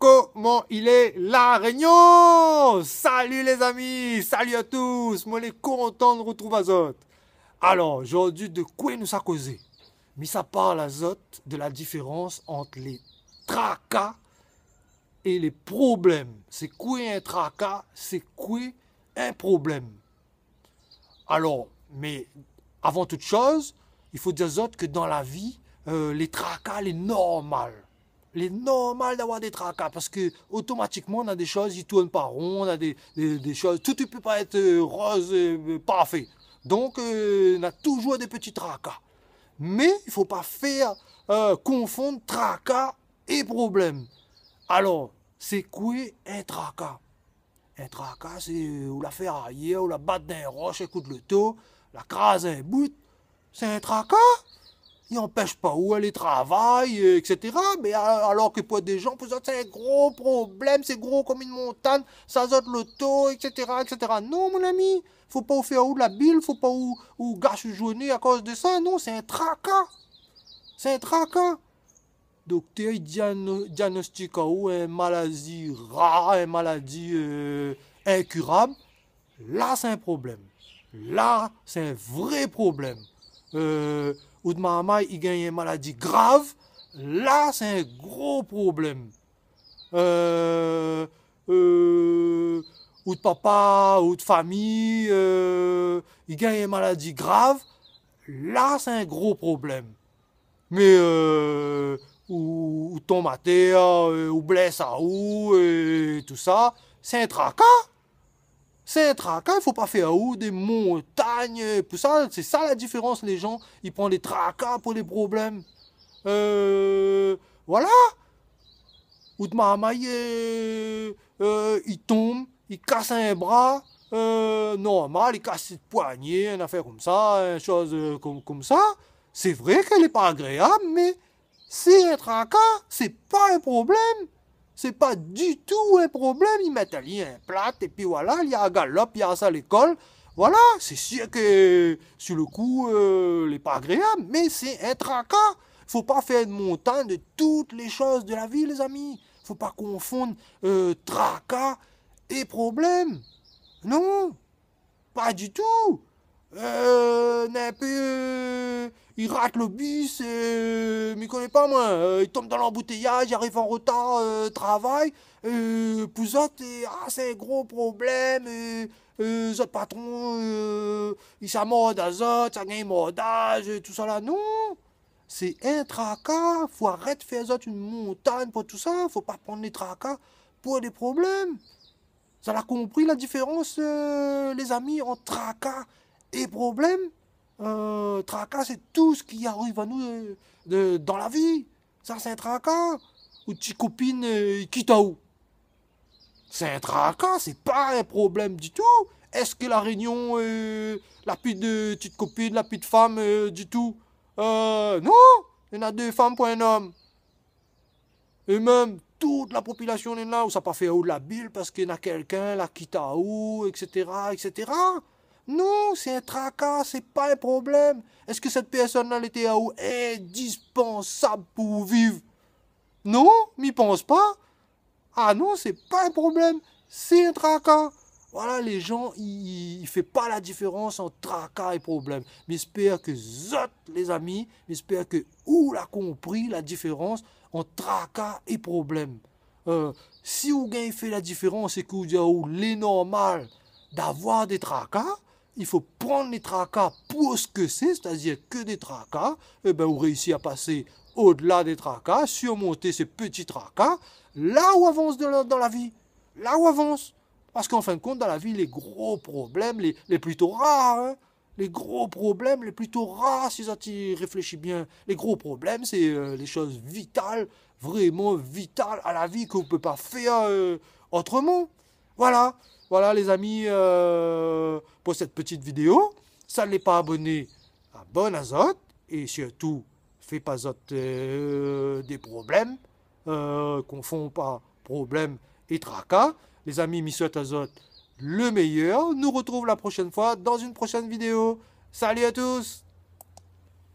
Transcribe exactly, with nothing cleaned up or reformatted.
Koman i lé, La Rényon ? Sali lézami, sali a tous, moin lé kontan de retrouv azot. Alor, zordi, de koué nou sa kozé ? Mi sa parl azot de la diférans ant lé traka é lé problèm. Sé koué in traka ? Sé koué in problèm ? Alor, mé avan tout shoz, i fo dir azot ke dan la vi, euh, lé traka, lé normal. Lé normal d'avoir dé traka, parske otomatikman, na dé shoz i tourn pa ron, na dé, dé, dé shoz, tout i pé pa èt, euh, roz, euh, parfé. Donk, euh, na toujour dé peti traka. Mé i fo pa fé, euh, konfonn traka é problèm. Alor, sé koué in traka ? In traka, sé, euh, ou la fé aryèr, ou la bat dan in rosh in kou d'loto, la kraz in bout, sé in traka. I anpèsh pa ou alé travay, euh, et cetera. Mé a-, alor ke pou dé jan, pou zot, sé in gro problèm, sé gro konm in montagn, sa zot loto, et cetera, et cetera. Non, mon ami, fo pa ou fé aou la bil, fo pa ou, ou gash out zourné akoz de sa. Non, sé in traka. Sé in traka. Doktèr i diano-, diagnostik aou in maladi rar, in maladi, euh, inkirab, la sé in problèm. La sé in vré problèm. Euh, out marmay i gingn in maladi grav, la sé in gro problèm. Euh, euh, out papa, out fami, euh, i gingn in maladi grav, la sé in gro problèm. Mé, euh, ou, ou tonm atèr, euh, ou blès aou, é tousa, sé in traka. Sé in traka, i fo pa fé aou dé montagn, euh, pou sa. Sé sa la diférans, lé jan i pran lé traka pou lé problèm. Euh, voilà. Out marmay, euh, euh, i tonm, i kas in bra, euh, normal, i kas in poigné, in afèr konmsa, in shoz, euh, konm, konmsa. Sé vré ke lé pa agréab, mé sé in traka, sé pa in problèm. Sé pa ditou in problèm. I mèt ali in plat, épi voilà, li a galop, li a sa lékol. Voilà, sé sir ke, sir le kou, euh, lé pa agréab, mé sé in traka. Fo pa fé in montagn de tout lé shoz de la vi, lézami. Fo pa konfonn, euh, traka é problèm. Non, pa ditou. Euh, na in pé, euh, i rat le bis, euh, mi koné pa moin, euh, i tonm dan lanboutéyaz, i ariv an rotar, euh, travay, euh, pou zot, euh, ah, sé in gro problèm, euh, euh, zot patron, euh, i sa mord azot, sa gingn mordaz, euh, tousala. Non. Sé in traka, fo arèt fé azot in montagn pou tousa, fo pa pran lé traka pou dé problèm. Zot la konpri la diférans, euh, lézami, ant traka é problèm ? Euh, traka, sé tout sak i ariv anou, euh, de, dan la vi. Sa sé in traka. Out ti kopine, euh, i kit aou. Sé in traka, sé pa in problèm ditou. Èske La Rényon, euh, la pi de ti kopine, la pi de fanm, euh, ditou ? Euh, non, néna dé fanm pou in om. É mèm, tout la popilasion néna, ou sa pa fé aou la bil parske na kèlkin la kit aou, et cetera, et cetera. Non, sé in traka, sé pa in problèm. Èske sèt pèrsone-la, lété aou indispansab pou ou viv ? Non, mi pans pa. Ah non, sé pa in problèm, sé in traka. Voilà, lé jan, i, i, i fé pa la diférans ant traka é problèm. Mi èspèr ke zot, lézami, mi èspèr ke ou la konpri la diférans ant traka é problèm. Euh, si ou gingn fé la diférans é ke ou di aou lé normal d'avoir dé traka, i fo pran lé traka pou sak sé, sétadir ke dé traka, é bin, ou réisi a pasé odela dé traka, sirmont sé peti traka, la ou avans dan la, dan la vi, la ou avans. Parske an fin de kont, dan la vi, lé gro problèm, lé, lé plito rar, in. Lé gro problèm, lé plito rar, si zot i réfléshi bien. Lé gro problèm, sé, euh, lé shoz vital, vréman vital a la vi ke ou pé pa fèr, euh, otroman. Voilà, voilà, lézami, euh, pou sèt peti vidéo. Sak lé pa aboné, abone azot. É sirtou, fé pa zot, euh, dé problèm, euh, konfon pa problèm é traka. Lézami, mi souèt azot le méyèr. Nou retrouv la proshèn foi dan in proshèn vidéo. Sali a tous !